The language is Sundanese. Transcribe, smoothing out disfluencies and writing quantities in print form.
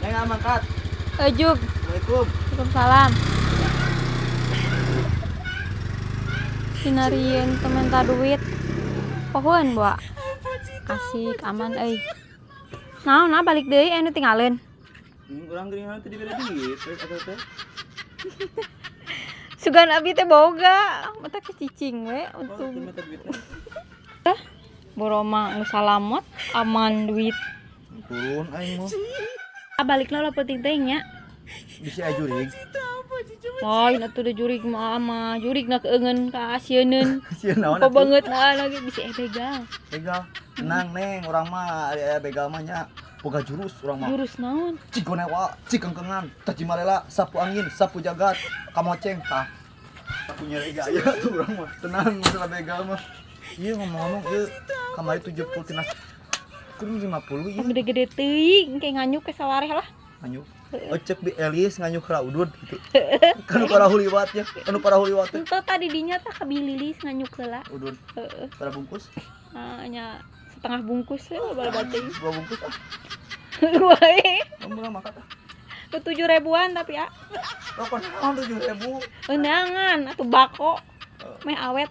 Neng mangkat. Ejug. Assalamualaikum. Waalaikumsalam. Sinarieun teu menta duit. Pohoan boa. Asik aman euy. Naon nah balik deui anu tinggalin. Urang geuningan teh dibere duit atuh teh. Sugan abi teh boga, mata kecicing we Oh, untung. teu menta duitna. Boroma geus salamot aman duit. Turun aing mah. Ah, baliklah lah penting teh nya. Bisi aya jurig. Lain atuh da jurig mah mah jurig na keungeun ka asieuneun. Sieun naon Apa atuh? banget nah lagi bisi begal. Begal. Tenang, Neng, urang mah aya begal mah nya boga jurus urang mah. Jurus naon? Cigonewa, cikengkengan, tajimalela, sapu angin, sapu jagat, kamoceng, tah. Sapu nyeri gaya tuh urang mah. Tenang masalah begal mah. Iya ngomong-ngomong ieu kamari 70 tina kudu 50 ieu. Gede-gede teuing kayak nganyuk ke sawareh lah. Nganyuk. Oh, cek bi Elis nganyuk heula udud gitu. Kan parahu liwat ya, anu parahu liwat teh. Entah tadi dinya tah kabililis nganyuk heula. Udud. Heeh. Pada bungkus? Ah, nya setengah bungkus we loba teuing. Dua bungkus ah. Wae. Kamu urang makan ah. Ke 7 ribuan tapi ah. Rokok naon 7.000? Undangan atuh bako. Meh awet.